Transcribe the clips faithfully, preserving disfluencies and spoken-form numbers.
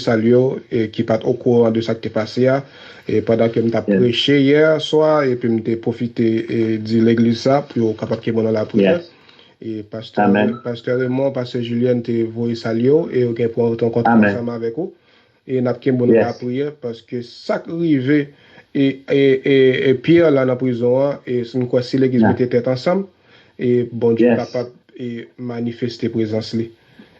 salye w, e ki pa t okouran de sa k te pase a. E pandan ke m t ap preche yè swa, epi m te pwofite e di legliz sa pou yo kapab kenbe w nan lapriyè. E pastè, pastè Raymond, pastè Julienne te voye salye w, e yo gen pou rankontre ansanm avèk ou. E n ap kenbe w nan lapriyè, paske sa k rive e, e, e, e Pierre la nan prizon an, e si n kwè si legliz mete tèt ansanm, e Bondye kapab e manifeste prezans li.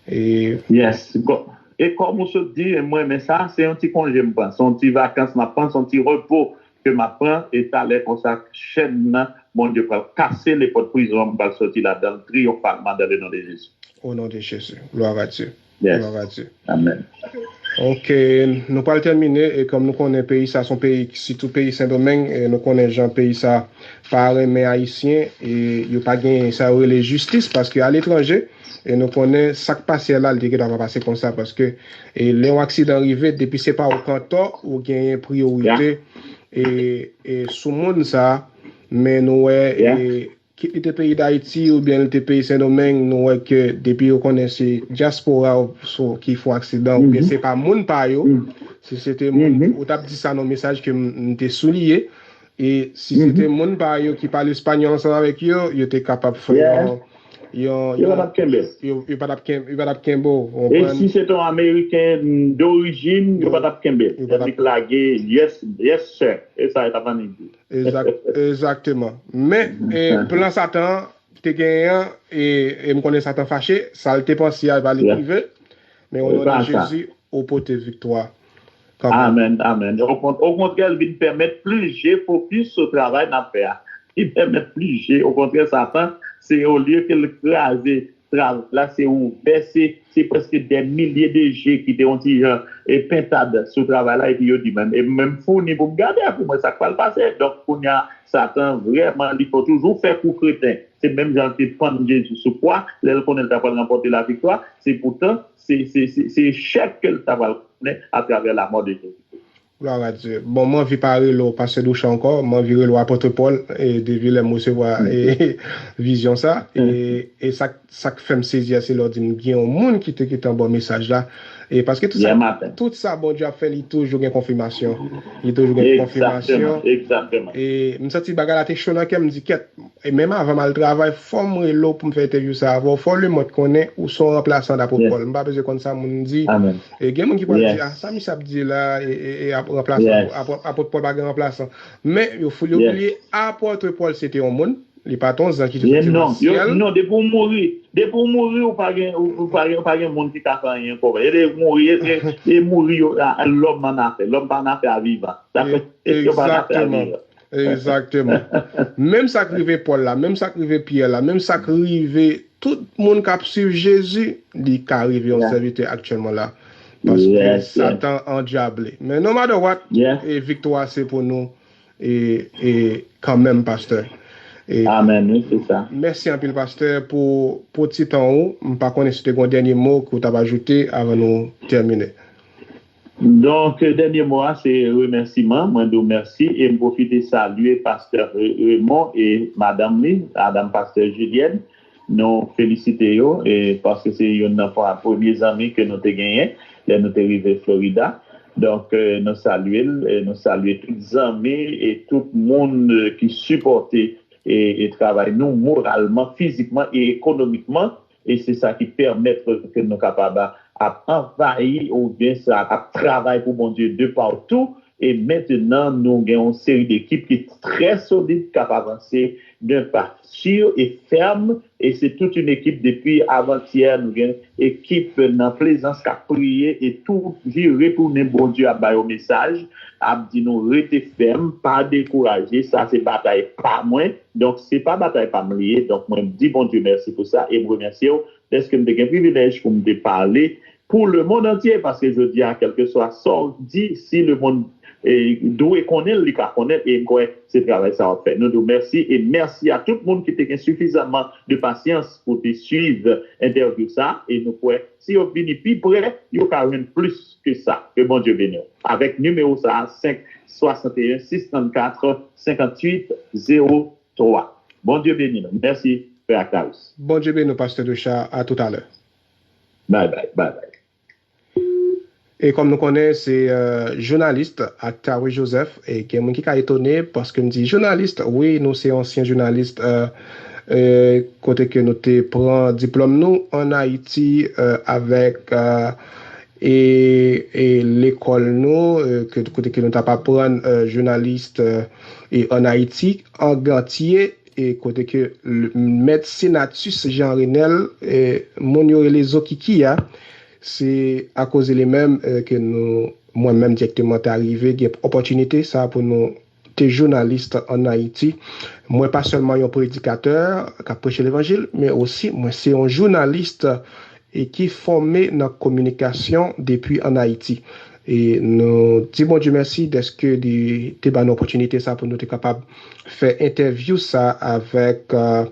E Yes. Go- E kòm ou sot di, e mwen renmen sa, se yon ti konje m pran, se yon ti vakans m ap pran, se yon ti repo ke m ap pran, e talè konsa, chèn nan, Bondye pral kase lepòt prizon an, m pral soti ladan l triyonfalman dans le nom de Jésus. Au nom de Jésus. Gloire à Dieu. Yes. Gloire à Dieu. Amen. Ok, nou pral tèmine, e kòm nou konnen peyi sa se yon peyi, sitou peyi Sendomeng, e nou konnen jan peyi sa pa renmen Ayisyen, e yo pa gen sa yo rele jistis, paske aletranje, e nou konnen sa k pase a la, li te gentan pa pase konsa, paske e lè yon aksidan rive, depi se pa ou k antò, ou genyen priyorite e, e sou moun sa, men nou wè e, kit li te peyi Dayiti oubyen li te peyi Sendomeng, nou wè ke depi yo konnen se dyaspora w so ki fè aksidan oubyen se pa moun pa yo, si se te moun, ou t ap di sa nan mesaj ke m, m te souliye, e si se te moun pa yo ki pale espanyòl ansanm avèk yo, yo te kapab fè yon, yon, Yo pa t ap kenbe l. Yo, yo pa t ap ken- yo pa t ap kenbe w, ou E konprann? Si se te yon Ameriken dorijin, yo pa t ap kenbe l. Yo pa t ap Yo t ap lage, yes, yes, sir. E sa yo t ap annik di. Egzak- egzakteman. Men e, plan Satan an te genyen an, e, e m konnen Satan fache, sa l te panse a, e pa li k rive. Men o non de Jezi, ou pote viktwa kanmenm. Amen, amen. Okontrè, l vin pèmèt plis je fokis sou travay n ap fè a. Li pèmèt plis je. Okontrè, Satan, se olye ke l kraze travay la, se ouvè, se, se prèske dè milye de je ki te yon ti jan e pentad sou travay la, epi yo di menm, e menm founi pou m gade a, pou mwen sa k pral pase. Donk, kounye a, Satan, vrèman, li fò toujou fè kou kreten. Se menm jan l te pann Jezi sou kwa, lè l konnen l ta pral ranpòte laviktwa, se poutan, se, se, se, se echèk ke l ta pral konnen atravè lamò de Jezi. Gloire à Dieu. Bon, mwen anvi pa rele w Pastè Doucha ankò, mwen anvi rele w Apot Pòl, e depi lè m resevwa e, vizyon sa, e, e sa, sa k fè m sezi a, se lè w di m gen yon moun ki te gentan ba w mesaj la. E paske tout sa, tout sa Bondye ap fè, li toujou gen konfimasyon. Li toujou gen konfimasyon. Egzakteman, egzakteman. E m santi bagay la te cho nan kè m, m di, kèt, e menm avan m al travay, fò m rele w pou m fè entèvyou sa avè w. Fò lemonn konnen ou se yon ranplasan d Apot Pòl. M pa bezwen konn sa moun di. E gen moun ki pral di, a, sa misye ap di la, e, e, e ap ranplasan, ap, ap, Apot Pòl pa gen ranplasan. Men yo fout yo bliye, Apot Pòl se te yon moun, li pa t yon zanj ki te soti nan syèl. Non, depi w mouri, depi w mouri, ou pa gen, ou, ou pa gen, ou pa gen moun ki ka fè anyen ankò. E de mouri, e, e, e mouri yo, a, lòm annafè. Lòm pa annafè a vivan. Dakò? Yo pa annafè a vivan. Egzakteman. Menm sa k rive Pòl la, menm sa k rive Pyè la, menm sa k rive tout moun k ap swiv Jezi, li ka rive yon sèvitè aktyèlman la. Paske Satan andyable. Men no matter what, e viktwa se pou nou, e, e kanmenm, pastè. E Amen, wi, se sa. Mèsi anpil, pastè, pou, pou ti tan ou. M pa konnen si te gen yon dènye mo ke w t ap ajoute avan nou tèmine. Donk, dènye mo a, se remèsiman. Mwen di w mèsi e m pwofite salye pastè Re- Raymond e madanm li, madanm pastè Julienne. Nou felisite yo e paske se youn nan pa- premye zanmi ke nou te genyen lè nou te rive Florida. Donk, e, nou salye l, e nou salye tout zanmi e tout moun e, ki sipòte e, e travay nou moralman, fizikman e ekonomikman. E se sa ki pèmèt ke nou kapab ap anvayi oubyen sa ap travay pou Bondye de partou. E mentenan, nou gen yon seri dekip ki trè solid, k ap avanse d'un pas sûr et ferme. E se tout yon ekip depi avantyè, nou gen ekip nan Plezans k ap priye e tou vire tounen Bondye ap ba yo mesaj, ap di nou rete fèm, pa dekouraje, sa se batay pa mwen. Donk, se pa batay pa m li ye. Donk, mwen di Bondye mèsi pou sa e m remèsye w dèske m te gen privilèj pou m te pale pou lemonn antye, paske jodi a, kèlkeswa sa w di, si lemonn e, dwe konnen l, li ka konnen l, e m kwè se travay sa w ap fè. Nou di w mèsi, e mèsi a tout moun ki te gen sifizaman de pasyans pou te swiv entèvyou sa, e nou kwè si yo vini pi pre, yo ka jwenn plis ke sa. Ke Bondye beni w. Avèk nimewo sa a, senk swasanteyen sis trannkat senkantuit zewo twa. Bondye beni nou. Mèsi, frè Actaeus. Bondye beni w, pastè Decha. A toutalè. Bye bye, bye bye. E kòm nou konnen, se euh, jounalis Actarus Joseph. E gen moun ki ka etone paske m di jounalis, wi, nou se ansyen jounalis euh, euh, kote ke nou te pran diplòm nou ann Ayiti euh, avèk euh, e, e lekòl nou, euh, ke, kote ke nou t ap aprann euh, jounalis euh, e ann Ayiti, an Gantye, e kote ke mèt Senatus Jean Renel, e moun yo rele Zokiki a, se akoz li menm ke nou, mwen menm dirèkteman te arive gen opòtinite sa pou nou te jounalis ann Ayiti. Mwen pa sèlman yon predikatè k ap preche levanjil, men osi mwen se yon jounalis e ki fòme nan kominikasyon depi ann Ayiti. E nou di Bondye mèsi dèske li te ba nou opòtinite sa pou nou te kapab fè entèvyou sa avèk uh,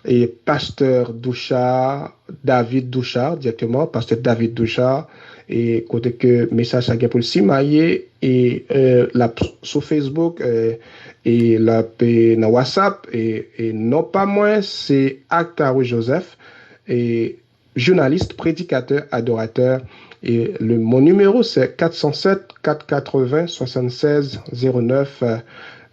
e pastè Douchard, David Douchard, dirèkteman, pastè David Douchard, e kote ke mesaj sa gen pou l simaye, e euh, l ap sou Facebook, euh, e l ap euh, nan WhatsApp, e, e non pa mwen, se Actarus Joseph, e jounalis, predikatè, adoratè. E le, mon numéro, c'est quatre cent sept, quatre quatre-vingts, soixante-seize, zéro neuf.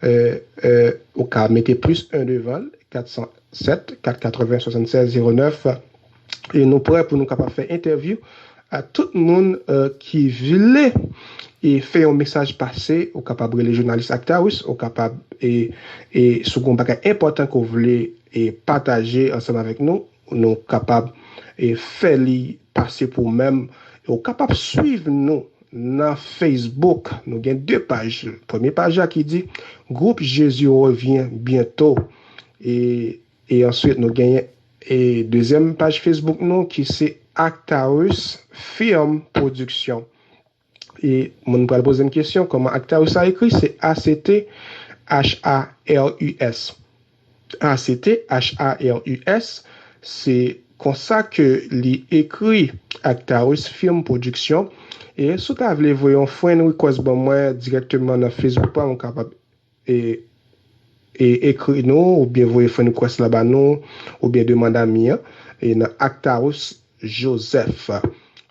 Euh, euh, ou ka mete plus un devan, quatre cent sept, quatre quatre-vingts, soixante-seize, zéro neuf. E nou prè pou nou kapab fè entèvyou a tout moun euh, ki vle e fè yon mesaj pase. Ou kapab rele jounalis Actarus, ou kapab e, e si w gen yon bagay enpòtan ke w vle e pataje ansanm avèk nou, nou kapab e fè li pase pou ou menm. E ou kapab swiv nou nan Facebook. Nou gen de paj. Premye paj la ki di Group Jezi revyen byento. E, e answit nou genyen e dezyèm paj Facebook nou ki se Actarus Film Production. E moun pral poze m kesyon, kòman Actarus a ekri? Se A C T H A R U S. A C T H A R U S, se konsa ke li ekri, Actarus Film Production. E si w ta vle voye yon friend request ban mwen dirèkteman nan Facebook pa m, ou kapab e, e ekri nou oubyen voye friend request la ba nou oubyen demann ami an e nan Actarus Joseph.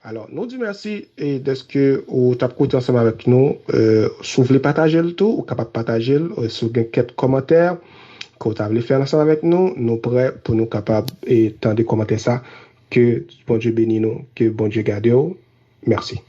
Alò, nou di mèsi e dèske ou t ap koute ansanm avèk nou. Euh, si w vle pataje l tou, ou kapab pataje l. Euh, si w gen kèk kòmantè ke w ta vle fè ansanm avèk nou, nou prè pou nou kapab e tande kòmantè sa. Ke Bondye beni nou, ke Bondye gade w. Mèsi.